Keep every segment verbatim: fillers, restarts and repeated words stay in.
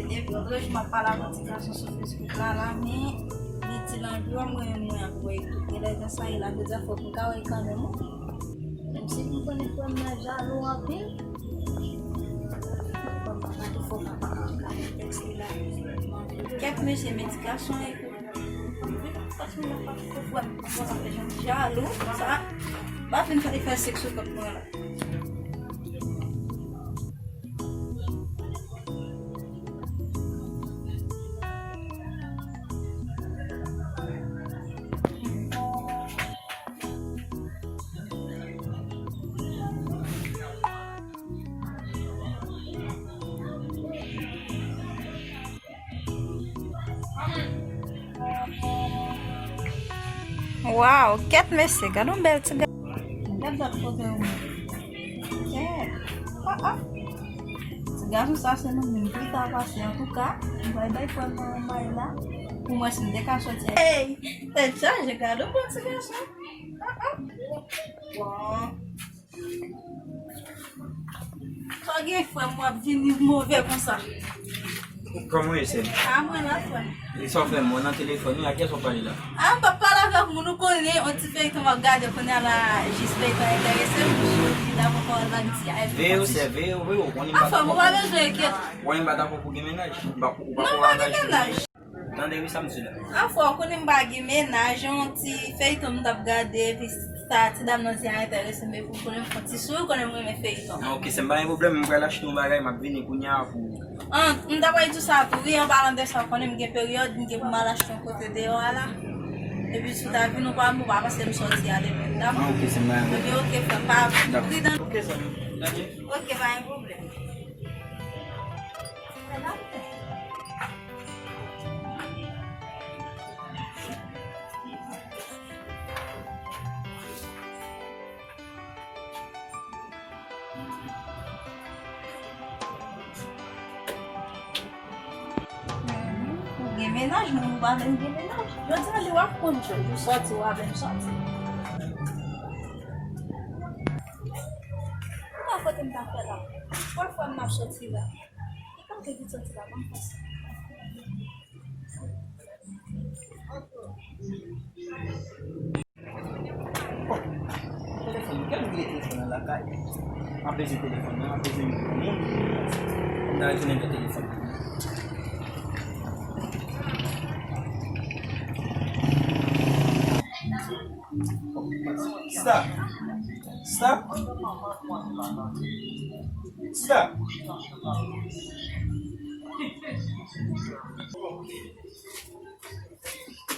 Depi lòt jou m ap pale ak yon ti gason sou Facebook la, la, men li di l anvi wè mwen, mwen ap wè li tou. Genlè jan sa ye la, jodi a fòk m ka wè l kanmenm, wi. Menm si m konnen frè m nan jalou anpil. Fòk m pa gade, fòk m pa gade tèks li la. Kèt mesye, men ti gason e tou. Paske m pa poko frè m, konsa fè jan jalou, konsa. M pa fin fè li fè sèks sou kont mwen la. Waw, kèt mesye, gad yon bèl ti gason. Gad dat kote yo menm. Kèt. Ah, ah. Ti gason sa se nou menm ki ta pase. Antouka, m pral bay frè m nan yon may la. Pou mwen si m te ka sòti. Hey, tèt chaje, gad yon bon ti gason. Ah, ah. Bon. Sa w gen frè m, w ap vini move konsa. Kòman w ye, sè m? A, mwen la, frè m. E sa w fè m? Mwen nan telefòn wi, a kiyès w ap pale la? A, m p ap pale avèk moun, ou konnen, yon ti feyton m ap gade kounye a la, jis feyton enterese m, m jodi la m poko al la, m di, ay, veye w, sè, veye w, veye w, konnen m pa dakò pou gen mennaj. Wè, m pa dakò pou gen mennaj. Ou pa, ou pa poko angaje pou gen mennaj. Tande wi sa m di la. Anfen, ou konnen m pa gen mennaj, yon ti feyton m t ap gade, epi sa ti dam nan di a enterese m, epi ou konnen m fè yon ti souri, ou konnen m renmen feyton. Ok, sè m, pa gen pwoblèm, m pral achte yon bagay, m ap vini kounye a pou. An, m ta pral di w sa tou, wi, an palan de sa, ou konnen m gen peryòd, m gen pou m al achte yon kote deyò a la. Epi si w ta vin, ou pa, ou pa panse m sòti ale menm, dakò? Ok, sè m, pa gen pwoblèm. Epi ok, frè m, pa pridan. Ok, sè m, tande. Ok, pa gen pwoblèm. Ou gen mennaj, moun ou pa menm gen mennaj. Jodi a li w ap konn jòj, ou sòti, ou pa menm sòti. Ou pa kote m ta fè la. Pòl fwa m ap sòti la. Li pa te vin sòti la, ban m pase. Bon, telefòn, kèm bliye telefòn nan lakay. M ap bezwen telefòn nan, m ap bezwen yon moun. M ta retounen gen telefòn. Sista. Sista. Sista.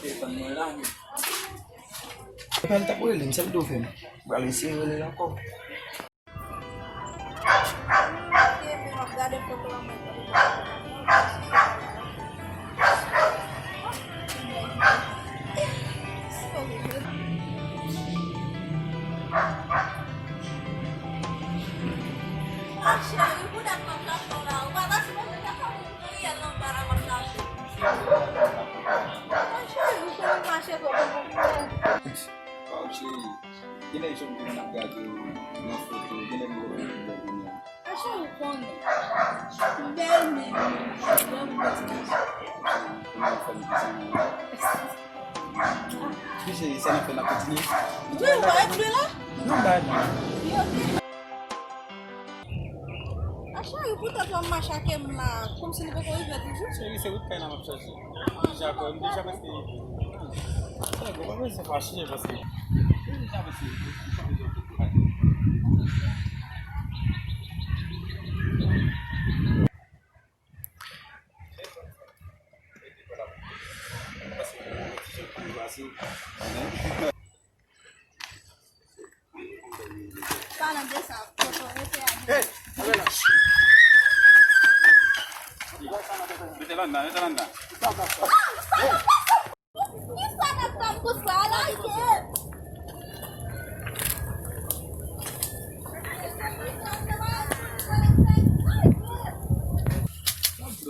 Telefòn mwen la. Epa l t ap rele m, sèl do fè m. Pral eseye rele l ankò. Ah, cheri, pou dat m ap chache w la. Ou pa ta sipoze ta fè Ariel anba la m ap chache. Mwen cheri, ou konnen mache twò bon pou mwen. Waw, cheri. Genlè jòm ki konn ap gade w nan foto, genlè m wè w pi bèl kounye a. A cheri, ou konnen. Ou bèl, men ou vrèman bèl ti gason. Kòman w fè m di sa? Wi, cheri, sa n ap fè, n ap kontinye. Wi, ou pa ret lwen la? Non, m pa ret lwen. Wi, ok. A cheri, poutèt w ap mache ak m la, kòmsi nou poko rive toujou? Cheri, se wout kay la m ap chache. M deja, m deja prèske rive. Cheri, ou pa bezwen fache, paske m deja prèske rive. Ou pa bezwen okipe kay. Paske m ti jan tou pase. Palan de sa, foto rete a. Hey, ale la. Mete l anndan, mete l anndan. Kisa n ap fè m konsa, lage?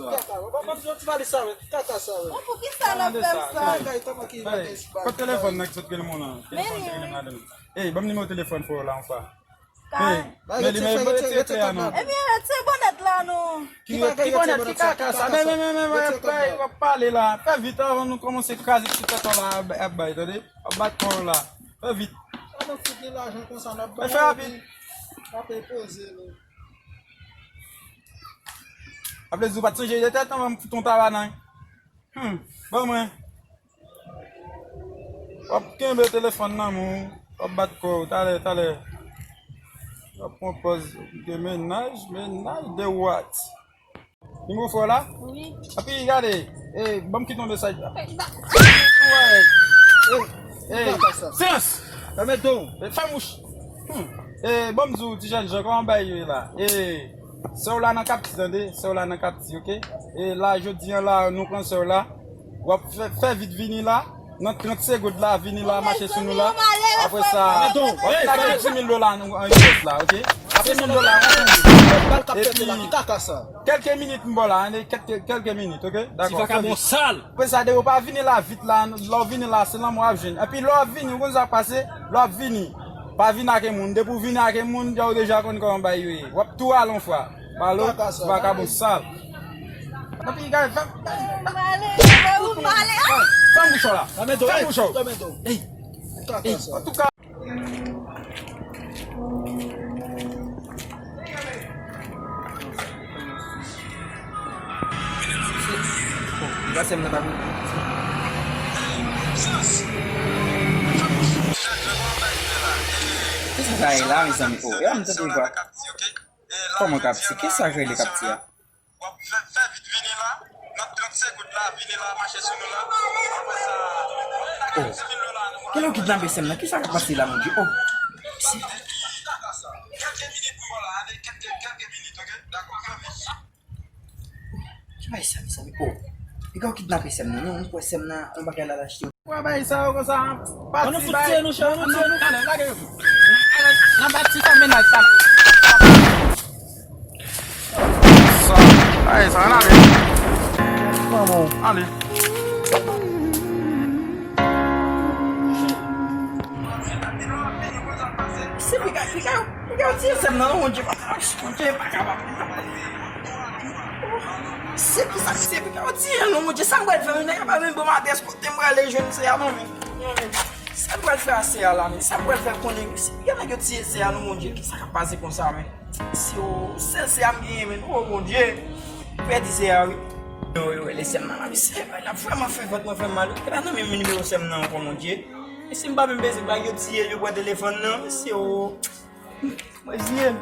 Tata, w ap ap di yon ti valiz sa, men. Tata sa, men. Bon, poukisa n ap fè m sa? Bagay, tata ki bagay, bagay. Kot telefòn nèg sot rele m lan? Telefòn ki rele m ladan l. Ey, ban m nimewo telefòn frè w la yon fwa. Ka- Men, men li men retire klè a non. Ebyen, retire bonnèt la non. Ki bonnèt, ki kaka sa? Men, men, men, men, w ap pale la. Fè vit avan nou kòmanse kraze ti tèt la ap bay, tande? W ap bat kò w la. Fè vit. Sa nou fout gen lajan konsa, n ap bay. Fè rapid. N ap poze nou. Aple di w pa t sonje de tèt anvan m fout yon tabanay. Hmm, ban mwen. W ap kenbe telefòn nan men w, w ap bat kò w, talè, talè. W ap pran pòz, gen mennaj, mennaj de what? Nimewo fò la? Wi. Epi gade, e, ban m kite yon mesaj. E, e, silans! Fèmen don. E, fè mouch. Hmm. E, ban m di w, ti jèn jan, kòman bagay yo ye la? E, sè w la nan kapti, tande? Sè w la nan kapti, oke? E la, jodi an la, nou pran sè w la. W ap fè, fè vit vini la. Nan trant segond la, vini la, mache sou nou la. Apre sa, w ap vin ak dis mil dola an U S la, oke? Dis mil dola an U S. Epi, kèlke minit m ba w la, ane, kèlke, kèlke minit, oke? Dakò, fè vit. Apre sa, depi w pa vini la vit la, lè w vini la, se lanmò w ap jwenn. Epi lè w ap vini, ou konn sa k pase? Lè w ap vini, pa vini ak yon moun. Depi w vini ak yon moun, deja w deja konn kòman bagay yo ye. W ap tou ale yon fwa. Balo, vakabon sal. Epi, gade, fè, fè, fè, fè, fè mouch w la. Fè mouch w. Ey, ey, antouka. Piga sè m nan pa vin. Kisa sa ye la, mezanmi? Oh, e a m tande vwa. Kòman kapti? Kisa k rele kapti a? W ap fè, fè vit vini la. Nan trant segond la, vini la, mache sou nou la. Apre sa, oh. Kèlè w kidnape sè m nan? Kisa k ap pase la, Bondye? Oh. Kèlke minit pou w la, ale, kèlke, kèlke minit, oke? Dakò, fè vit. Ki bagay sa, mezanmi? Oh. Piga w kidnape sè m nan, non? M kwè sè m nan, yon bagay la l achte. Kwa bay sa yo konsa, an nou fout tiye nou, chè, an nou tiye nou. Talè, lage yo. Nan bati sa mennaj sa. Sa, ay, sa, an ale. Manman. Ale. Se piga, piga, piga yo tiye sè m nan, non, Bondye, papa, Bondye, pa kapab. Se pou sa, se pou sa, yo tiye l, non, Bondye, sa m pral fè, nèg la pa menm ban m adrès kote m prale jwenn sè a, non, men, non, men, sa m pral fè a sè a la, men, sa m pral fè konnen, si gen nèg yo tiye sè a, non, Bondye, kisa k ap pase konsa, men, si yo, sèl sè a m genyen, men, oh, Bondye, pèdi sè a, wi. Yo, yo, rele sè m nan la, men, sè a, l ap vrèman fè vant mwen fè m mal, wi, e pa nan menm nimewo sè m nan ankò, Bondye, e si m pa menm bezwen bay yo tiye l, yo pran telefòn nan, men, si yo, mwen ziye m.